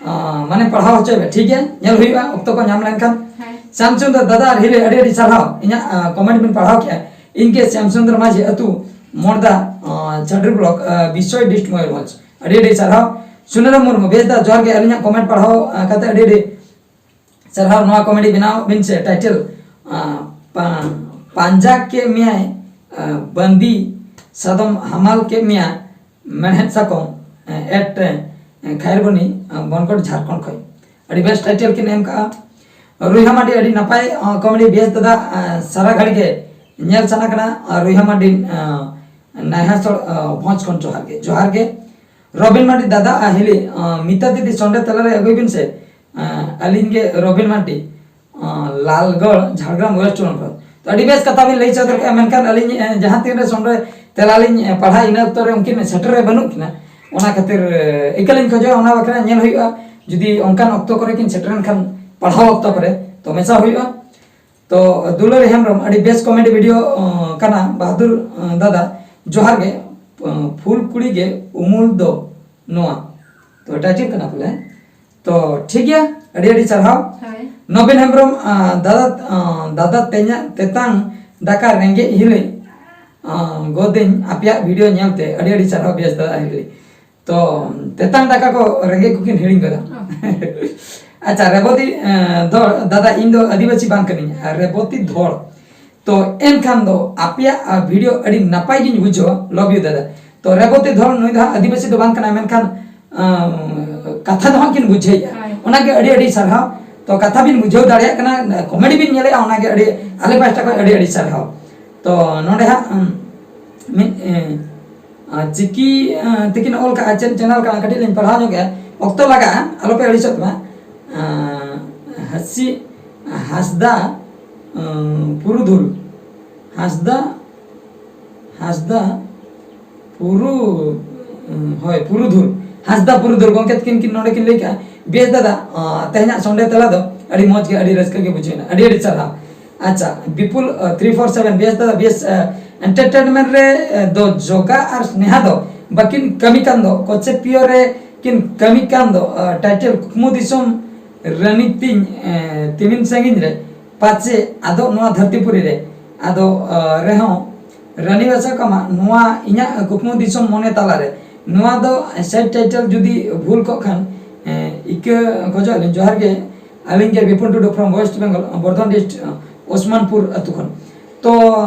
ᱟ, ᱢᱟᱱᱮ ᱯᱟᱲᱦᱟᱣ ᱦᱚᱪᱚᱭ ᱢᱮ, ᱴᱷᱤᱠ ᱜᱮᱭᱟ? ᱧᱮᱞ ᱦᱩᱭᱩᱜᱼᱟ ᱚᱠᱛᱚ ᱠᱚ ᱧᱟᱢ ᱞᱮᱱᱠᱷᱟᱱ᱾ ᱦᱮᱸ᱾ ᱥᱭᱟᱢ ᱪᱚᱸᱫᱽᱨᱚ ᱫᱟᱫᱟ ᱟᱨ ᱦᱤᱞᱤ, ᱟᱹᱰᱤ ᱟᱹᱰᱤ ᱥᱟᱨᱦᱟᱣ᱾ ᱤᱧᱟᱹᱜ, ᱟ, ᱠᱚᱢᱮᱱᱴ ᱵᱤᱱ ᱯᱟᱲᱦᱟᱣ ᱠᱮᱜᱼᱟ᱾ ᱤᱧ ᱜᱮ ᱥᱭᱟᱢ ᱪᱚᱸᱫᱽᱨᱚ ᱢᱟᱹᱡᱷᱤ ᱟᱹᱛᱩ ᱢᱚᱲᱫᱟ, ᱟ, ᱪᱟᱰᱨᱤ ᱵᱞᱚᱠ, ᱟ, ᱵᱤᱥᱚᱭ ᱰᱤᱥᱴ ᱢᱚᱭᱩᱨᱵᱷᱚᱸᱡᱽ᱾ ᱟᱹᱰᱤ ᱟᱹᱰᱤ ᱥᱟᱨᱦᱟᱣ᱾ ᱥᱩᱱᱟᱨᱟᱢ ᱢᱩᱨᱢᱩ, ᱵᱮᱥ ᱫᱟ, ᱡᱚᱦᱟᱨ ᱜᱮ, ᱟᱹᱞᱤᱧᱟᱜ ᱠᱚᱢᱮᱱᱴ ᱯᱟᱲᱦᱟᱣ, ᱟ, ᱠᱟᱛᱮ ᱟᱹᱰᱤ ᱟᱹᱰᱤ ᱥᱟᱨᱦᱟᱣ᱾ ᱱᱚᱣᱟ ᱠᱚᱢᱮᱰᱤ ᱵᱮᱱᱟᱣ ᱵᱤᱱ ᱥᱮ, ᱴᱟᱭᱴᱮᱞ, ᱟ, ᱯᱟ-, ᱯᱟᱸᱡᱟ ᱠᱮᱫ ᱢᱮᱭᱟᱭ, ᱟ, ᱵᱟᱸᱫᱤ ᱥᱟᱫᱚᱢ ᱦᱟᱢᱟᱞ ᱠᱮᱫ ᱢᱮᱭᱟ, ᱢᱮᱲᱦᱮᱫ ᱥᱟᱠᱚᱢ, ᱮ, ᱮᱴ, ᱮ, ᱠᱷᱟᱭᱨᱵᱚᱱᱤ, ᱟ, ᱵᱚᱱᱜᱚᱰ, ᱡᱷᱟᱲᱠᱷᱚᱸᱰ ᱠᱷᱚᱱ᱾ ᱟᱹᱰᱤ ᱵᱮᱥ ᱴᱟᱭᱴᱮᱞ ᱠᱤᱱ ᱮᱢ ᱠᱟᱜᱼᱟ᱾ ᱨᱩᱭᱦᱟ ᱢᱟᱨᱰᱤ, ᱟᱹᱰᱤ ᱱᱟᱯᱟᱭ, ᱟ, ᱠᱚᱢᱮᱰᱤ, ᱵᱮᱥ ᱫᱟᱫᱟ, ᱟ, ᱥᱟᱨᱟ ᱜᱷᱟᱹᱲᱤ ᱜᱮ ᱧᱮᱞ ᱥᱟᱱᱟ ᱠᱟᱱᱟ᱾ ᱟᱨ ᱨᱩᱭᱦᱟ ᱢᱟᱨᱰᱤ, ᱟ, ᱱᱟᱭᱦᱟᱥᱚᱲ, ᱟ, ᱵᱷᱚᱸᱡᱽ ᱠᱷᱚᱱ ᱡᱚᱦᱟᱨ ᱜᱮ, ᱡᱚᱦᱟᱨ ᱜᱮ᱾ ᱨᱚᱵᱤᱱ ᱢᱟᱨᱰᱤ ᱫᱟᱫᱟ, ᱟ, ᱦᱤᱞᱤ, ᱟ, ᱢᱤᱛᱟ ᱫᱤᱫᱤ ᱥᱚᱸᱰᱮ ᱛᱟᱞᱟᱨᱮ ᱟᱹᱜᱩᱭ ᱵᱤᱱ ᱥᱮ᱾ ᱟ, ᱟᱹᱞᱤᱧ ᱜᱮ ᱨᱚᱵᱤᱱ ᱢᱟᱨᱰᱤ, ᱟ, ᱞᱟᱞᱜᱚᱲ, ᱡᱷᱟᱲᱜᱨᱟᱢ ᱣᱮᱥᱴ ᱵᱮᱝᱜᱚᱞ᱾ ᱛᱚ ᱟᱹᱰᱤ ᱵᱮᱥ ᱠᱟᱛᱷᱟ ᱵᱤᱱ ᱞᱟᱹᱭ ᱥᱚᱫᱚᱨ ᱠᱮᱫᱼᱟ, ᱢᱮᱱᱠᱷᱟᱱ ᱟᱹᱞᱤᱧ, ᱮ, ᱡᱟᱦᱟᱸ ᱛᱤᱱᱨᱮ ᱥᱚᱸᱰᱮ ᱛᱮᱞᱟ ᱞᱤᱧ, ᱮ, ᱯᱟᱲᱦᱟᱜ, ᱤᱱᱟᱹ ᱚᱠᱛᱚ ᱨᱮ ᱩᱱᱠᱤᱱ ᱥᱮᱴᱮᱨ ᱨᱮ ᱵᱟᱹᱱᱩᱜ ᱠᱤᱱᱟ᱾ ᱚᱱᱟ ᱠᱷᱟᱹᱛᱤᱨ, ᱮ, ᱤᱠᱟᱹ ᱞᱤᱧ ᱠᱷᱚᱡᱚᱜᱼᱟ, ᱚᱱᱟ ᱵᱟᱠᱷᱨᱟ ᱧᱮᱞ ᱦᱩᱭᱩᱜᱼᱟ᱾ ᱡᱩᱫᱤ ᱚᱱᱠᱟᱱ ᱚᱠᱛᱚ ᱠᱚᱨᱮ ᱠᱤᱱ ᱥᱮᱴᱮᱨ ᱮᱱ ᱠᱷᱟᱱ ᱯᱟᱲᱦᱟᱣ ᱚᱠᱛᱚ ᱠᱚᱨᱮ, ᱛᱚ ᱢᱮᱥᱟ ᱦᱩᱭᱩᱜᱼᱟ᱾ ᱛᱚ ᱫᱩᱞᱟᱹᱲ ᱦᱮᱢᱵᱨᱚᱢ, ᱟᱹᱰᱤ ᱵᱮᱥ ᱠᱚᱢᱮᱰᱤ ᱵᱷᱤᱰᱤᱭᱳ, ᱚ, ᱠᱟᱱᱟ ᱵᱟᱦᱟᱫᱩᱨ, ᱚ, ᱫᱟᱫᱟ, ᱡᱚᱦᱟᱨ ᱜᱮ᱾ ᱚ, ᱯᱷᱩᱞ ᱠᱩᱲᱤ ᱜᱮ ᱩᱢᱩᱞ ᱫᱚ ᱱᱚᱣᱟ᱾ ᱛᱚ ᱴᱟᱭᱴᱮᱞ ᱠᱟᱱᱟ ᱯᱟᱞᱮ᱾ ᱛᱚ ᱴᱷᱤᱠ ᱜᱮᱭᱟ, ᱟᱹᱰᱤ ᱟᱹᱰᱤ ᱥᱟᱨᱦᱟᱣ᱾ ᱦᱳᱭ᱾ ᱱᱚᱵᱤᱱ ᱦᱮᱢᱵᱨᱚᱢ, ᱟ, ᱫᱟᱫᱟ, ᱟ, ᱫᱟᱫᱟ ᱛᱮᱧᱟᱜ ᱛᱮᱛᱟᱝ ᱫᱟᱠᱟ ᱨᱮᱸᱜᱮᱡ ᱦᱤᱞᱤ, ᱟ, ᱜᱚᱫᱟᱹᱧ ᱟᱯᱮᱭᱟᱜ ᱵᱷᱤᱰᱤᱭᱳ ᱧᱮᱞᱛᱮ᱾ ᱟᱹᱰᱤ ᱟᱹᱰᱤ ᱥᱟᱨᱦᱟᱣ ᱵᱮᱥ ᱫᱟᱫᱟ ᱦᱤᱞᱤ᱾ ᱛᱚ ᱛᱮᱛᱟᱝ ᱫᱟᱠᱟ ᱠᱚ ᱨᱮᱸᱜᱮᱡ ᱠᱚᱠᱤᱱ ᱦᱤᱲᱤᱧ ᱜᱚᱫᱟ᱾ ᱚ᱾ ᱟᱪᱪᱷᱟ, ᱨᱮᱵᱚᱛᱤ, ᱮ, ᱫᱷᱚᱲ, ᱫᱟᱫᱟ, ᱤᱧ ᱫᱚ ᱟᱹᱫᱤᱵᱟᱹᱥᱤ ᱵᱟᱝ ᱠᱟᱹᱱᱟᱹᱧ, ᱟᱨ ᱨᱮᱵᱚᱛᱤ ᱫᱷᱚᱲ᱾ ᱛᱚ ᱮᱱᱠᱷᱟᱱ ᱫᱚ ᱟᱯᱮᱭᱟᱜ, ᱟ, ᱵᱷᱤᱰᱤᱭᱳ ᱟᱹᱰᱤ ᱱᱟᱯᱟᱭ ᱜᱤᱧ ᱵᱩᱡᱷᱟᱹᱣᱟ, love you ᱫᱟᱫᱟ᱾ ᱛᱚ ᱨᱮᱵᱚᱛᱤ ᱫᱷᱚᱲ ᱱᱩᱭ ᱫᱚ ᱦᱟᱸᱜ ᱟᱹᱫᱤᱵᱟᱹᱥᱤ ᱫᱚ ᱵᱟᱝ ᱠᱟᱱᱟᱭ, ᱢᱮᱱᱠᱷᱟᱱ, ᱟ, ᱠᱟᱛᱷᱟ ᱫᱚ ᱦᱟᱸᱜ ᱠᱤᱱ ᱵᱩᱡᱷᱟᱹᱣᱮᱫᱼᱟ᱾ ᱦᱳᱭ᱾ ᱚᱱᱟᱜᱮ ᱟᱹᱰᱤ ᱟᱹᱰᱤ ᱥᱟᱨᱦᱟᱣ᱾ ᱛᱚ ᱠᱟᱛᱷᱟ ᱵᱤᱱ ᱵᱩᱡᱷᱟᱹᱣ ᱫᱟᱲᱮᱭᱟᱜ ᱠᱟᱱᱟ, ᱠᱚᱢᱮᱰᱤ ᱵᱤᱱ ᱧᱮᱞᱮᱫᱼᱟ, ᱚᱱᱟᱜᱮ ᱟᱹᱰᱤ ᱟᱞᱮ ᱯᱟᱦᱴᱟ ᱠᱷᱚᱱ ᱟᱹᱰᱤ ᱟᱹᱰᱤ ᱥᱟᱨᱦᱟᱣ᱾ ᱛᱚ ᱱᱚᱰᱮ ᱦᱟᱸᱜ ᱩᱢ, ᱢᱤᱫ ᱮ, ᱟ, ᱪᱤᱠᱤ ᱟ, ᱛᱮᱠᱤᱱ ᱚᱞ ᱠᱟᱜᱼᱟ, ᱪᱮᱫ ᱪᱮᱱᱮᱞ ᱠᱟᱱᱟ ᱠᱟᱹᱴᱤᱡ ᱞᱤᱧ ᱯᱟᱲᱦᱟᱣ ᱧᱚᱜ ᱮᱜᱼᱟ, ᱚᱠᱛᱚ ᱞᱟᱜᱟᱜᱼᱟ, ᱟᱞᱚᱯᱮ ᱟᱹᱲᱤᱥᱚᱜ ᱛᱟᱵᱚᱱᱟ᱾ ᱟ, ᱦᱟᱹᱥᱤ ᱦᱟᱸᱥᱫᱟ ᱟ, ᱯᱩᱨᱩᱫᱷᱩᱞ, ᱦᱟᱸᱥᱫᱟ ᱦᱟᱸᱥᱫᱟ ᱯᱩᱨᱩ ᱦᱳᱭ, ᱯᱩᱨᱩᱫᱷᱩᱞ, ᱦᱟᱸᱥᱫᱟ ᱯᱩᱨᱩᱫᱷᱩᱞ ᱜᱚᱢᱠᱮ ᱛᱟᱹᱠᱤᱱ ᱠᱤᱱ ᱱᱚᱰᱮ ᱠᱤᱱ ᱞᱟᱹᱭ ᱠᱟᱜᱼᱟ, ᱵᱮᱥ ᱫᱟᱫᱟ, ᱟ, ᱛᱮᱦᱮᱧᱟᱜ ᱥᱚᱱᱰᱮ ᱛᱟᱞᱟ ᱫᱚ ᱟᱹᱰᱤ ᱢᱚᱡᱽ ᱜᱮ, ᱟᱹᱰᱤ ᱨᱟᱹᱥᱠᱟᱹ ᱜᱮ ᱵᱩᱡᱷᱟᱹᱣ ᱮᱱᱟ, ᱟᱹᱰᱤ ᱟᱹᱰᱤ ᱥᱟᱨᱦᱟᱣ᱾ ᱟᱪᱪᱷᱟ, ᱵᱤᱯᱩᱞ ᱛᱷᱨᱤ ᱯᱷᱳᱨ ᱥᱮᱵᱷᱮᱱ, ᱵᱮᱥ ᱫᱟᱫᱟ ᱵᱮᱥ, ᱟ, ᱮᱱᱴᱟᱨᱴᱮᱱᱢᱮᱱᱴ ᱨᱮ ᱟ, ᱫᱚ ᱡᱚᱜᱟ ᱟᱨ ᱥᱱᱮᱦᱟ ᱫᱚ ᱵᱟᱹᱠᱤᱱ ᱠᱟᱹᱢᱤ ᱠᱟᱱ ᱫᱚ, ᱠᱚᱪᱮ ᱯᱤᱭᱳ ᱨᱮ ᱠᱤᱱ ᱠᱟᱹᱢᱤ ᱠᱟᱱ ᱫᱚ, ᱟ, ᱴᱟᱭᱴᱮᱞ ᱠᱩᱠᱢᱩ ᱫᱤᱥᱚᱢ ᱨᱟᱹᱱᱤ ᱛᱤᱧ, ᱮ, ᱛᱤᱢᱤᱱ ᱥᱟᱺᱜᱤᱧ ᱨᱮ ᱯᱟᱪᱮ ᱟᱫᱚ ᱱᱚᱣᱟ ᱫᱷᱟᱹᱨᱛᱤ ᱯᱩᱨᱤ ᱨᱮ ᱟᱫᱚ, ᱟ, ᱨᱮᱦᱚᱸ ᱨᱟᱹᱱᱤ ᱵᱟᱪᱷᱟ ᱠᱟᱢᱟ ᱱᱚᱣᱟ ᱤᱧᱟᱹᱜ ᱠᱩᱠᱢᱩ ᱫᱤᱥᱚᱢ ᱢᱚᱱᱮ ᱛᱟᱞᱟᱨᱮ᱾ ᱱᱚᱣᱟ ᱫᱚ ᱥᱟᱭᱤᱰ ᱴᱟᱭᱴᱮᱞ ᱡᱩᱫᱤ ᱵᱷᱩᱞ ᱠᱚᱜ ᱠᱷᱟᱱ, ᱮ, ᱤᱠᱟᱹ ᱠᱷᱚᱡᱚᱜ ᱟᱹᱞᱤᱧ᱾ ᱡᱚᱦᱟᱨ ᱜᱮ, ᱟᱹᱞᱤᱧ ᱜᱮ ᱵᱤᱯᱩᱞ ᱴᱩᱰᱩ from West Bengal, Bardhaman district, ᱚ, ᱳᱥᱢᱟᱱᱯᱩᱨ ᱟᱹᱛᱩ ᱠᱷᱚᱱ᱾ ᱛᱚ,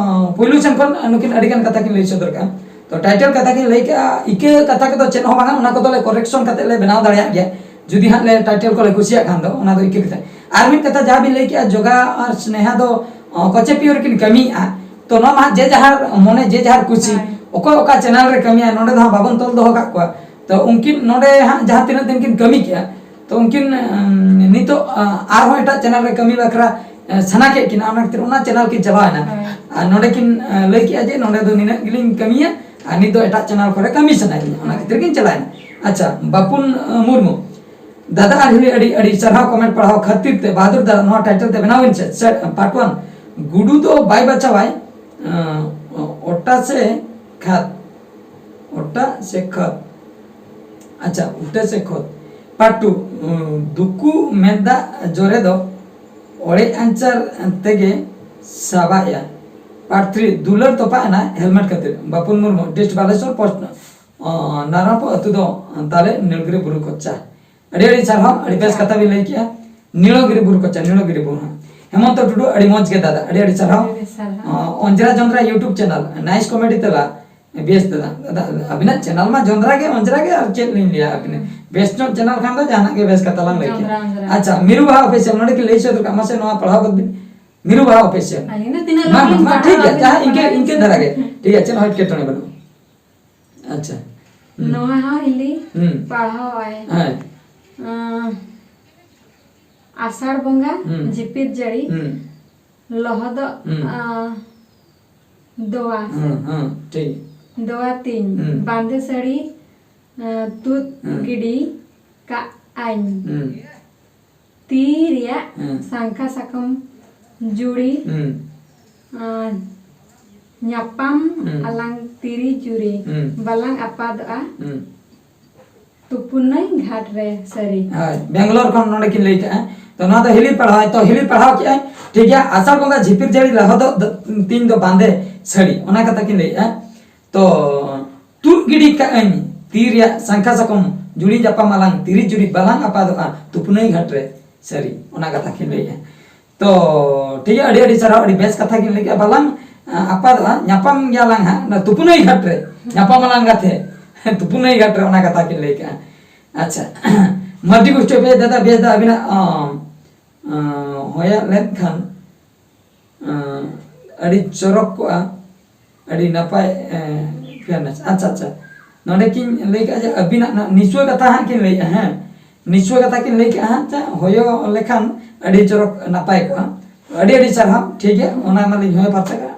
ᱯᱩᱭᱞᱩ ᱥᱮᱱ ᱠᱷᱚᱱ ᱱᱩᱠᱤᱱ ᱟᱹᱰᱤ ᱜᱟᱱ ᱠᱟᱛᱷᱟ ᱠᱤᱱ ᱞᱟᱹᱭ ᱥᱚᱫᱚᱨ ᱠᱟᱜᱼᱟ᱾ ᱛᱚ, ᱴᱟᱭᱴᱮᱞ ᱠᱟᱛᱷᱟ ᱠᱤᱱ ᱞᱟᱹᱭ ᱠᱟᱜᱼᱟ, ᱤᱠᱟᱹ ᱠᱟᱛᱷᱟ ᱠᱚᱫᱚ ᱪᱮᱫ ᱦᱚᱸ ᱵᱟᱝᱟ, ᱚᱱᱟ ᱠᱚᱫᱚ ᱞᱮ correction ᱠᱟᱛᱮ ᱞᱮ ᱵᱮᱱᱟᱣ ᱫᱟᱲᱮᱭᱟᱜ ᱜᱮᱭᱟ᱾ ᱡᱩᱫᱤ ᱦᱟᱸᱜ ᱞᱮ ᱴᱟᱭᱴᱮᱞ ᱠᱚᱞᱮ ᱠᱩᱥᱤᱭᱟᱜ ᱠᱷᱟᱱ ᱫᱚ, ᱚᱱᱟ ᱫᱚ ᱤᱠᱟᱹ ᱠᱟᱛᱷᱟ᱾ ᱟᱨ ᱢᱤᱫ ᱠᱟᱛᱷᱟ ᱡᱟᱦᱟᱸ ᱵᱤᱱ ᱞᱟᱹᱭ ᱠᱮᱜᱼᱟ, ᱡᱚᱜᱟ ᱟᱨ ᱥᱱᱮᱦᱟ ᱫᱚ, ᱚ, ᱠᱚᱪᱮ ᱯᱤᱭᱳ ᱨᱮᱠᱤᱱ ᱠᱟᱹᱢᱤᱭᱮᱜᱼᱟ᱾ ᱛᱚ, ᱱᱚᱣᱟ ᱢᱟ ᱦᱟᱸᱜ ᱡᱮ ᱡᱟᱦᱟᱨ ᱢᱚᱱᱮ, ᱡᱮ ᱡᱟᱦᱟᱨ ᱠᱩᱥᱤ, ᱦᱳᱭ᱾ ᱚᱠᱚᱭ ᱚᱠᱟ ᱪᱮᱱᱮᱞ ᱨᱮ ᱠᱟᱹᱢᱤᱭᱟ, ᱱᱚᱰᱮ ᱫᱚ ᱦᱟᱸᱜ ᱵᱟᱵᱚᱱ ᱛᱚᱞ ᱫᱚᱦᱚ ᱠᱟᱜ ᱠᱚᱣᱟ᱾ ᱛᱚ, ᱩᱱᱠᱤᱱ ᱱᱚᱰᱮ ᱦᱟᱸᱜ ᱡᱟᱦᱟᱸ ᱛᱤᱱᱟᱹᱜ ᱫᱤᱱ ᱠᱤᱱ ᱠᱟᱹᱢᱤ ᱠᱮᱜᱼᱟ, ᱛᱚ, ᱩᱱᱠᱤᱱ, ᱩᱢ, ᱱᱤᱛᱚᱜ, ᱟ, ᱟᱨᱦᱚᱸ ᱮᱴᱟᱜ ᱪᱮᱱᱮᱞ ᱨᱮ ᱠᱟᱹᱢᱤ ᱵᱟᱠᱷᱨᱟ, ᱮ, ᱥᱟᱱᱟ ᱠᱮᱫ ᱠᱤᱱᱟ, ᱚᱱᱟ ᱠᱷᱟᱹᱛᱤᱨ ᱚᱱᱟ ᱪᱮᱱᱮᱞ ᱠᱤᱱ ᱪᱟᱞᱟᱣ ᱮᱱᱟ᱾ ᱦᱳᱭ᱾ ᱟᱨ ᱱᱚᱰᱮ ᱠᱤᱱ, ᱮ, ᱞᱟᱹᱭ ᱠᱮᱜᱼᱟ ᱡᱮ ᱱᱚᱰᱮ ᱫᱚ ᱱᱤᱱᱟᱹᱜ ᱜᱮᱞᱤᱧ ᱠᱟᱹᱢᱤᱭᱟ, ᱟᱨ ᱱᱤᱛ ᱫᱚ ᱮᱴᱟᱜ ᱪᱮᱱᱮᱞ ᱠᱚᱨᱮ ᱠᱟᱹᱢᱤ ᱥᱟᱱᱟᱭᱮᱫ ᱞᱤᱧᱟ, ᱚᱱᱟ ᱦᱳᱭ᱾ ᱠᱷᱟᱹᱛᱤᱨ ᱠᱤᱱ ᱪᱟᱞᱟᱣ ᱮᱱᱟ᱾ ᱟᱪᱪᱷᱟ, ᱵᱟᱯᱩᱱ, ᱮ, ᱢᱩᱨᱢᱩ, ᱫᱟᱫᱟ ᱟᱨ ᱦᱤᱞᱤ ᱟᱹᱰᱤ, ᱟᱹᱰᱤ ᱥᱟᱨᱦᱟᱣ comment ᱯᱟᱲᱦᱟᱣ ᱠᱷᱟᱹᱛᱤᱨ ᱛᱮ᱾ ᱵᱟᱦᱟᱫᱩᱨ ᱫᱟᱫᱟ, ᱱᱚᱣᱟ title ᱛᱮ ᱵᱮᱱᱟᱣ ᱵᱤᱱ ᱥᱮ, ᱥᱮ, part one, ᱜᱩᱰᱩ ᱫᱚ ᱵᱟᱭ ᱵᱟᱪᱷᱟᱣᱟᱭ, ᱮᱸ, ᱚᱴᱟ ᱥᱮ ᱠᱷᱟᱛ, ᱚᱴᱟ ᱥᱮ ᱠᱷᱟᱛ, ᱟᱪᱪᱷᱟ, ᱩᱴᱟᱹ ᱥᱮ ᱠᱷᱚᱛ᱾ Part two, ᱩᱸ, ᱫᱩᱠᱩ ᱢᱮᱫ ᱫᱟᱜ ᱡᱚᱨᱮ ᱫᱚ ᱚᱲᱮᱡ ᱟᱧᱪᱟᱨ ᱛᱮᱜᱮ ᱥᱟᱵᱟᱭᱟ᱾ Part three, ᱫᱩᱞᱟᱹᱲ ᱛᱚᱯᱟᱜ ᱮᱱᱟ helmet ᱠᱷᱟᱹᱛᱤᱨ᱾ ᱵᱟᱯᱩᱱ ᱢᱩᱨᱢᱩ, District ᱵᱟᱞᱮᱥᱚᱨ, post, ᱚ, ᱱᱟᱨᱟᱯᱚ ᱟᱹᱛᱩ ᱫᱚ ᱛᱟᱞᱮ ᱱᱤᱞᱜᱤᱨᱤ ᱵᱩᱨᱩ ᱠᱚᱪᱟ᱾ ᱟᱹᱰᱤ ᱟᱹᱰᱤ ᱥᱟᱨᱦᱟᱣ, ᱟᱹᱰᱤ ᱵᱮᱥ ᱟᱪᱪᱷᱟ᱾ ᱠᱟᱛᱷᱟ ᱵᱤᱱ ᱞᱟᱹᱭ ᱠᱮᱜᱼᱟ᱾ ᱱᱤᱞᱚᱜᱤᱨᱤ ᱵᱩᱨᱩ ᱠᱚᱪᱟ, ᱱᱤᱞᱚᱜᱤᱨᱤ ᱵᱩᱨᱩ, ᱦᱮᱸ᱾ ᱦᱮᱢᱚᱱᱛᱚ ᱴᱩᱰᱩ, ᱟᱹᱰᱤ ᱢᱚᱡᱽ ᱜᱮ ᱫᱟᱫᱟ, ᱟᱹᱰᱤ ᱟᱹᱰᱤ ᱥᱟᱨᱦᱟᱣ᱾ ᱟᱹᱰᱤ ᱟᱹᱰᱤ ᱥᱟᱨᱦᱟᱣ᱾ ᱚ, ᱚᱧᱡᱨᱟ ᱡᱚᱸᱫᱨᱟ YouTube channel, nice comedy ᱛᱟᱞᱟ, ᱵᱮᱥ ᱫᱟᱫᱟ, ᱫᱟᱫᱟ, ᱟᱹᱵᱤᱱᱟᱜ ᱪᱮᱱᱮᱞ ᱢᱟ ᱡᱚᱸᱫᱽᱨᱟ ᱜᱮ ᱚᱸᱡᱽᱨᱟ ᱜᱮ, ᱟᱨ ᱪᱮᱫ ᱞᱤᱧ ᱞᱟᱹᱭᱟ ᱟᱹᱵᱤᱱ? ᱵᱮᱥ ᱧᱚᱜ ᱪᱮᱱᱮᱞ ᱠᱷᱟᱱ ᱫᱚ ᱡᱟᱦᱟᱱᱟᱜ ᱜᱮ ᱵᱮᱥ ᱠᱟᱛᱷᱟ ᱞᱟᱝ ᱞᱟᱹᱭ ᱠᱮᱭᱟ᱾ ᱡᱚᱸᱫᱽᱨᱟ ᱚᱸᱡᱽᱨᱟ᱾ ᱟᱪᱪᱷᱟ, ᱢᱤᱨᱩ ᱵᱟᱦᱟ ᱚᱯᱷᱤᱥᱤᱭᱟᱞ, ᱱᱚᱰᱮ ᱠᱤᱱ ᱞᱟᱹᱭ ᱥᱚᱫᱚᱨ ᱠᱟᱜ, ᱢᱟᱥᱮ ᱱᱚᱣᱟ ᱯᱟᱲᱦᱟᱣ ᱜᱚᱫ ᱵᱤᱱ᱾ ᱢᱤᱨᱩ ᱵᱟᱦᱟ ᱚᱯᱷᱤᱥᱤᱭᱟᱞ᱾ ᱟᱹᱞᱤᱧ ᱫᱚ ᱛᱤᱱᱟᱹᱜ ᱢᱟ, ᱞᱚᱜᱚᱱ ᱢᱟ, ᱞᱤᱧ ᱢᱟ, ᱯᱟᱲᱦᱟᱣᱟ, ᱴᱷᱤᱠ ᱜᱮᱭᱟ, ᱟᱹᱵᱤᱱ ᱡᱟᱦᱟᱸ ᱫᱚ ᱤᱱᱠᱟᱹ, ᱵᱟᱲᱟᱭ ᱤᱱᱠᱟᱹ ᱜᱮᱭᱟ᱾ ᱫᱷᱟᱨᱟ ᱜᱮ᱾ ᱴᱷᱤᱠ ᱜᱮᱭᱟ, ᱪᱮᱫ ᱦᱚᱸ ᱮᱴᱠᱮᱴᱚᱬᱮ ᱵᱟᱹᱱᱩᱜᱼᱟ᱾ ᱟᱪᱪᱷᱟ᱾ ᱦᱩᱸ᱾ ᱱᱚᱣᱟ ᱦᱚᱸ ᱦᱤᱞᱤ ᱦᱩᱸ᱾ ᱯᱟᱲᱦᱟᱣ ᱟᱭ᱾ ᱦᱮᱸ᱾ ᱟᱸ, ᱟᱥᱟᱲ ᱵᱚᱸᱜᱟ, ᱦᱩᱸ᱾ ᱡᱷᱤᱯᱤᱨ ᱡᱟᱹᱲᱤ, ᱦᱩᱸ᱾ ᱞᱚᱦᱚᱫᱚᱜ, ᱦᱩᱸ᱾ ᱟᱸ, ᱫᱚᱣᱟ᱾ ᱦᱩᱸ, ᱦᱩᱸ, ᱴᱷᱤᱠ᱾ ᱫᱚᱣᱟ ᱛᱤᱧ, ᱦᱩᱸ᱾ ᱵᱟᱸᱫᱮ ᱥᱟᱹᱲᱤ, ᱟᱸ, ᱛᱩᱫ ᱦᱩᱸ᱾ ᱜᱤᱰᱤ ᱠᱟᱜ ᱟᱹᱧ᱾ ᱦᱩᱸ᱾ ᱛᱤ ᱨᱮᱭᱟᱜ ᱦᱮᱸ᱾ ᱥᱟᱝᱠᱷᱟ ᱥᱟᱠᱚᱢ ᱡᱩᱲᱤ, ᱦᱩᱸ᱾ ᱟᱨ ᱧᱟᱯᱟᱢ ᱦᱩᱸ᱾ ᱟᱞᱟᱝ ᱛᱤᱨᱤ ᱡᱩᱨᱤ, ᱦᱩᱸ᱾ ᱵᱟᱞᱟᱝ ᱟᱯᱟᱫᱚᱜᱼᱟ ᱦᱩᱸ᱾ ᱛᱩᱯᱩᱱᱟᱹᱭ ᱜᱷᱟᱴ ᱨᱮ ᱥᱟᱹᱨᱤ᱾ ᱦᱳᱭ, ᱵᱮᱝᱜᱟᱞᱳᱨ ᱠᱷᱚᱱ ᱱᱚᱰᱮ ᱠᱤᱱ ᱞᱟᱹᱭ ᱠᱟᱜᱼᱟ᱾ ᱛᱚ, ᱱᱚᱣᱟ ᱫᱚ ᱦᱤᱞᱤ ᱯᱟᱲᱦᱟᱣ, ᱛᱚ, ᱦᱤᱞᱤ ᱯᱟᱲᱦᱟᱣ ᱠᱮᱜᱼᱟᱭ, ᱴᱷᱤᱠ ᱜᱮᱭᱟ, ᱟᱥᱟᱲ ᱵᱚᱸᱜᱟ ᱡᱷᱤᱯᱤᱨ ᱡᱟᱹᱲᱤ ᱞᱟᱦᱚᱫᱚᱜ ᱫᱚ, ᱛᱤᱧ ᱫᱚ ᱵᱟᱸᱫᱮ ᱥᱟᱹᱲᱤ, ᱚᱱᱟ ᱠᱟᱛᱷᱟ ᱠᱤᱱ ᱞᱟᱹᱭᱮᱜᱼᱟ᱾ ᱛᱚ, ᱛᱩᱫ ᱜᱤᱰᱤ ᱠᱟᱜ ᱟᱹᱧ ᱛᱤ ᱨᱮᱭᱟᱜ ᱥᱟᱝᱠᱷᱟ ᱥᱟᱠᱚᱢ, ᱡᱩᱲᱤ ᱧᱟᱯᱟᱢ ᱟᱞᱟᱝ, ᱛᱤᱨᱤ ᱡᱩᱨᱤ ᱵᱟᱞᱟᱝ ᱟᱯᱟᱫᱚᱜᱼᱟ, ᱛᱩᱯᱩᱱᱟᱹᱭ ᱜᱷᱟᱴ ᱨᱮ ᱥᱟᱹᱨᱤ, ᱚᱱᱟ ᱠᱟᱛᱷᱟ ᱠᱤᱱ ᱞᱟᱹᱭᱮᱜᱼᱟ᱾ ᱛᱚ, ᱴᱷᱤᱠ ᱜᱮᱭᱟ, ᱟᱹᱰᱤ ᱟᱹᱰᱤ ᱥᱟᱨᱦᱟᱣ, ᱟᱹᱰᱤ ᱵᱮᱥ ᱠᱟᱛᱷᱟ ᱠᱤᱱ ᱞᱟᱹᱭ ᱠᱮᱜᱼᱟ, ᱵᱟᱞᱟᱝ, ᱟ, ᱟᱯᱟᱫᱚᱜᱼᱟ, ᱧᱟᱯᱟᱢ ᱜᱮᱭᱟᱞᱟᱝ ᱦᱟᱸᱜ, ᱚᱱᱟ ᱛᱩᱯᱩᱱᱟᱹᱭ ᱜᱷᱟᱴ ᱨᱮ, ᱧᱟᱯᱟᱢ ᱟᱞᱟᱝ ᱜᱟᱛᱮ, ᱛᱩᱯᱩᱱᱟᱹᱭ ᱜᱷᱟᱴ ᱨᱮ, ᱚᱱᱟ ᱠᱟᱛᱷᱟ ᱠᱤᱱ ᱞᱟᱹᱭ ᱠᱮᱜᱼᱟ᱾ ᱟᱪᱪᱷᱟ, ᱢᱟᱨᱰᱤ ᱜᱳᱥᱴᱤ ᱚᱯᱷᱤᱥᱤᱭᱟᱞ ᱫᱟᱫᱟ, ᱵᱮᱥ ᱫᱟ ᱟᱹᱵᱤᱱᱟᱜ, ᱟᱢ, ᱟᱸ, ᱦᱚᱭᱟᱜ ᱞᱮᱱᱠᱷᱟᱱ, ᱟᱸ, ᱟᱹᱰᱤ ᱪᱚᱨᱚᱠ ᱠᱚᱜᱼᱟ, ᱟᱹᱰᱤ ᱱᱟᱯᱟᱭ, ᱮᱸ, fairness᱾ ᱟᱪᱪᱷᱟ, ᱟᱪᱪᱷᱟ, ᱱᱚᱰᱮ ᱠᱤᱱ ᱞᱟᱹᱭ ᱠᱟᱜᱼᱟ ᱡᱮ ᱟᱹᱵᱤᱱᱟᱜ ᱱᱟ-, ᱱᱤᱥᱩᱣᱟᱹ ᱠᱟᱛᱷᱟ ᱦᱟᱸᱜ ᱠᱤᱱ ᱞᱟᱹᱭᱮᱜᱼᱟ, ᱦᱮᱸ, ᱱᱤᱥᱩᱣᱟᱹ ᱠᱟᱛᱷᱟ ᱠᱤᱱ ᱞᱟᱹᱭ ᱠᱟᱜᱼᱟ ᱦᱟᱸᱜ, ᱪᱮ ᱦᱚᱭᱚ ᱞᱮᱠᱷᱟᱱ ᱟᱹᱰᱤ ᱪᱚᱨᱚᱠ ᱱᱟᱯᱟᱭ ᱠᱚᱜᱼᱟ᱾ ᱟᱹᱰᱤ ᱟᱹᱰᱤ ᱥᱟᱨᱦᱟᱣ, ᱴᱷᱤᱠ ᱜᱮᱭᱟ, ᱚᱱᱟ ᱢᱟᱞᱤᱧ ᱦᱚᱭᱚ ᱯᱷᱟᱨᱪᱟ ᱠᱟᱜᱼᱟ᱾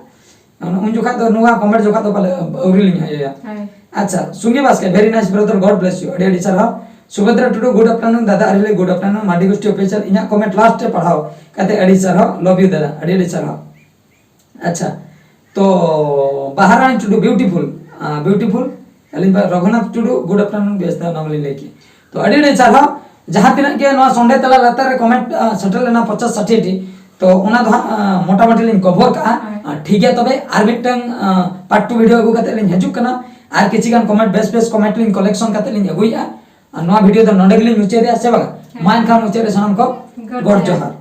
ᱩᱱ ᱡᱚᱠᱷᱟᱜ ᱫᱚ, ᱱᱚᱣᱟ comment ᱡᱚᱠᱷᱟᱜ ᱫᱚ ᱯᱟᱞᱮ ᱟᱹᱣᱨᱤ ᱞᱤᱧ ᱦᱚᱭᱚᱭᱟ᱾ ᱦᱳᱭ᱾ ᱟᱪᱪᱷᱟ, ᱥᱩᱝᱜᱤ ᱵᱟᱥᱠᱮ, very nice brother, God bless you, ᱟᱹᱰᱤ ᱟᱹᱰᱤ ᱥᱟᱨᱦᱟᱣ᱾ ᱥᱩᱵᱷᱚᱫᱨᱟ ᱴᱩᱰᱩ, good afternoon ᱫᱟᱫᱟ, ᱟᱨ ᱦᱤᱞᱤ, good afternoon, ᱢᱟᱨᱰᱤ ᱜᱳᱥᱴᱤ ᱚᱯᱷᱤᱥᱤᱭᱟᱞ, ᱤᱧᱟᱹᱜ comment last ᱨᱮ ᱯᱟᱲᱦᱟᱣ ᱠᱟᱛᱮ ᱟᱹᱰᱤ ᱥᱟᱨᱦᱟᱣ, love you ᱫᱟᱫᱟ, ᱟᱹᱰᱤ ᱟᱹᱰᱤ ᱥᱟᱨᱦᱟᱣ᱾ ᱟᱪᱪᱷᱟ, ᱛᱚ ᱵᱟᱦᱟᱨᱟᱱᱤ ᱴᱩᱰᱩ, beautiful, ᱟᱸ, beautiful, ᱟᱹᱞᱤᱧ ᱵᱟ ᱨᱚᱜᱷᱩᱱᱟᱛᱷ ᱴᱩᱰᱩ, good afternoon, ᱵᱮᱥ ᱫᱷᱟᱨᱟ ᱚᱱᱟ ᱢᱟᱞᱤᱧ ᱞᱟᱹᱭ ᱠᱮᱫ᱾ ᱛᱚ ᱟᱹᱰᱤ ᱟᱹᱰᱤ ᱥᱟᱨᱦᱟᱣ, ᱡᱟᱦᱟᱸ ᱛᱤᱱᱟᱹᱜ ᱜᱮ ᱱᱚᱣᱟ ᱥᱚᱱᱫᱮᱥ ᱛᱟᱞᱟ ᱞᱟᱛᱟᱨ ᱨᱮ comment, ᱟᱸ, ᱥᱮᱴᱮᱨ ᱞᱮᱱᱟ ᱯᱚᱧᱪᱟᱥ ᱥᱟᱴᱷᱤ ᱴᱤ, ᱛᱚ ᱚᱱᱟ ᱫᱚ ᱦᱟᱸᱜ, ᱟᱸ, ᱢᱚᱴᱟᱢᱩᱴᱤ ᱞᱤᱧ cover ᱠᱟᱜᱼᱟ᱾ ᱦᱳᱭ᱾ ᱟᱸ, ᱴᱷᱤᱠ ᱜᱮᱭᱟ, ᱛᱚᱵᱮ ᱟᱨ ᱢᱤᱫᱴᱟᱝ, ᱟᱸ, part two video ᱟᱹᱜᱩ ᱠᱟᱛᱮ ᱞᱤᱧ ᱦᱤᱡᱩᱜ ᱠᱟᱱᱟ, ᱟᱨ ᱠᱤᱪᱷᱤ ᱜᱟᱱ comment, ᱵᱮᱥ ᱵᱮᱥ comment ᱞᱤᱧ collection ᱠᱟᱛᱮ ᱞᱤᱧ ᱟᱹᱜᱩᱭᱮᱫᱼᱟ᱾ ᱟᱨ ᱱᱚᱣᱟ video ᱫᱚ ᱱᱚᱰᱮ ᱜᱮᱞᱤᱧ ᱢᱩᱪᱟᱹᱫᱮᱜᱼᱟ, ᱥᱮ ᱵᱟᱝᱟ? ᱦᱮᱸ᱾ ᱢᱟ ᱮᱱᱠᱷᱟᱱ ᱢᱩᱪᱟᱹᱫ ᱨᱮ ᱥᱟᱱᱟᱢ ᱠᱚ ᱜᱚᱰ ᱜᱚᱰ ᱡᱚᱦᱟᱨ᱾ ᱡᱚᱦᱟᱨ᱾